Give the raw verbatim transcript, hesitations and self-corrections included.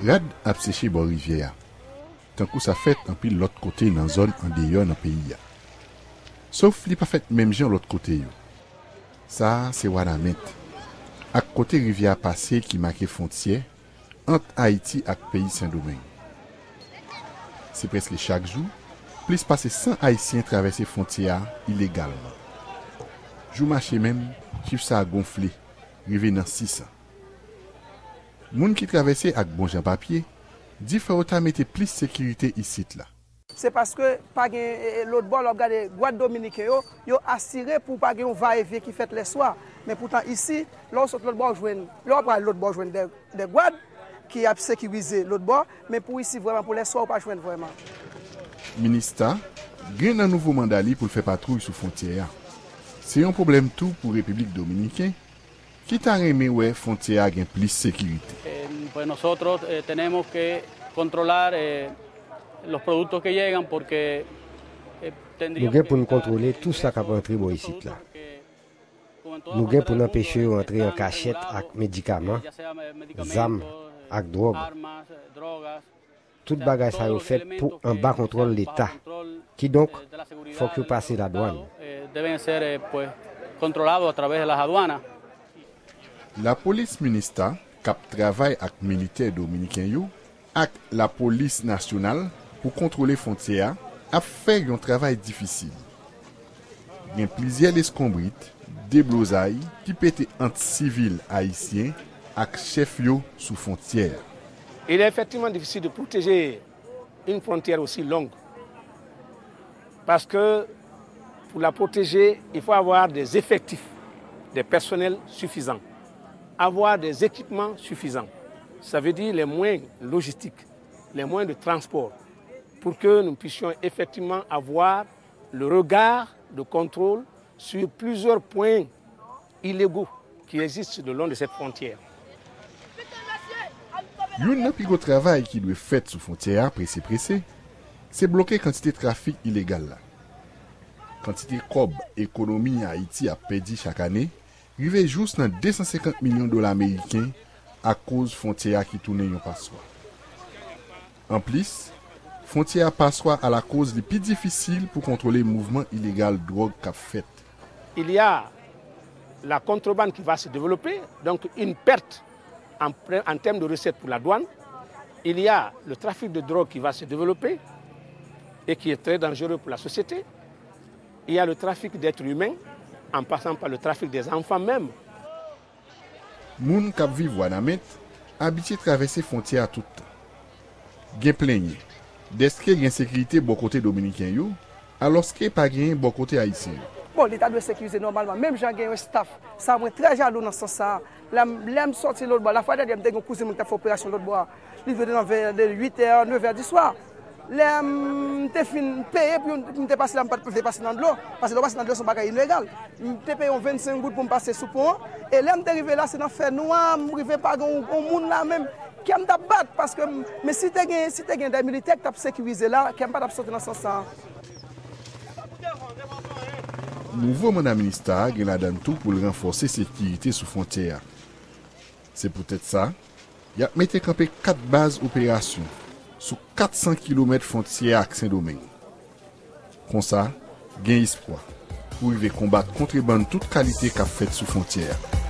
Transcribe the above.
Rad ap seche bò rivyè a, tankou sa fèt anpil lòt kote nan zòn andeyò nan peyi a. Sof li pa fèt menm jan lòt kote yo. Sa a se Wanament, ak kote rivyè a pase ki make fwontyè ant Ayiti ak peyi Sendomeng. Se prèske chak jou, plis pase san Ayisyen travèse fwontyè a ilegalman. Jou mache menm, chif sa a gonfle, rive nan sisan. Moun ki travèse ak bon jan papye di fò yo ta mete plis sekirite isit la. Se paske pa gen e, e, lòt bò, lè w ap gade gwad dominiken yo, yo asire pou pa gen yon vayevyen ki fèt lèswa. Men poutan isi, lè w sot lòt bò, w jwenn, lè w ap pral lòt bò, w jwenn dè, dè gwad ki ap sekirize lòt bò, men pou isi vrèman, pou lèswa, w pa jwenn vrèman. Minista gen nan nouvo manda li pou l fè patwouy sou fwontyè a. Se yon pwoblèm tou pou Repiblik Dominiken, ki ta renmen wè fwontyè a gen plis sekirite. Eh, pues nosotros eh, tenemos que controlar eh, los productos que llegan porque eh, Nou gen pou n kontwole tou sa k ap antre bò isit la. Nou gen pou n anpeche yo antre an kachèt ak medikaman, zam ak dwòg. Tout bagay sa yo fèt pou anba kontwòl Leta. Kidonk, fòk yo pase ladwàn. Deben ser eh, pues, controlados a través de las aduanas. Lapolis Minista, k ap travay ak militè dominiken yo, ak Lapolis Nasyonal pou kontwole fwontyè a, ap fè yon travay difisil. Gen plizyè leskonbrit, deblozay ki pete ant sivil ayisyen ak chèf yo sou fwontyè a. Il est effectivement difficile de protéger une frontière aussi longue parce que pour la protéger, il faut avoir des effectifs, des personnels suffisants, avoir des équipements suffisants. Ça veut dire les moyens logistiques, les moyens de transport, pour que nous puissions effectivement avoir le regard de contrôle sur plusieurs points illégaux qui existent le long de cette frontière. Youn nan pi gwo travay ki dwe fèt sou fwontyè a prese prese, se bloke kantite trafik ilegal la. Kantite kòb ekonomi Ayiti ap pèdi chak ane rive jous nan de san senkant milyon dola meriken akoz fwontyè a ki tounen yon paswa. Anplis, fwontyè a paswa alakoz li pi difisil pou kontwole mouvman ilegal dwòg k ap fèt. Il y a la contrebande qui va se développer, donc une perte en, en termes de recettes pour la douane. Il y a le trafic de drogue qui va se développer et qui est très dangereux pour la société. Il y a le trafic d'êtres humains, en passant par le trafic des enfants même. Moun k ap viv Wanament abitye travèse fwontyè a tout tan. Gen plenyen dèske gen sekirite bò kote dominiken yo, alòske pa genyen bò kote ayisyen yo. Bon, li ta dwe sekirize nòmalman, menm jan gen yon estaf, sa mwen trè jalou nan sans sa a. Lè m, lè m sòti lòt bò, lafwa dènyè m te gen yon kouzin mwen ki t ap fè operasyon lòt bò a. Li vin nan vè de uit è, nèf è di swa. Lè m te fin peye pou m te pase la, m pa t vle pase nan dlo. Paske lè w pase nan dlo, se yon bagay ilegal. M te peye yon vennsenk goud pou m pase sou pon an. E lè m te rive la, se nan fènwa, m rive pa gen yon, yon moun la menm. Kè m t ap bat, paske m, men si te gen, si te gen de militè ki t ap sekirize la, kè m pa t ap soti nan sans sa a. Nouvo manda minista a gen ladan l tou pou l ranfòse sekirite sou fwontyè a. Se poutèt sa, y ap mete kanpe kat baz operasyon sou kat san kilomèt fwontyè a ak Sendomeng. Konsa, gen espwa pou rive konbat kontrebann tout kalite k ap fèt sou fwontyè a.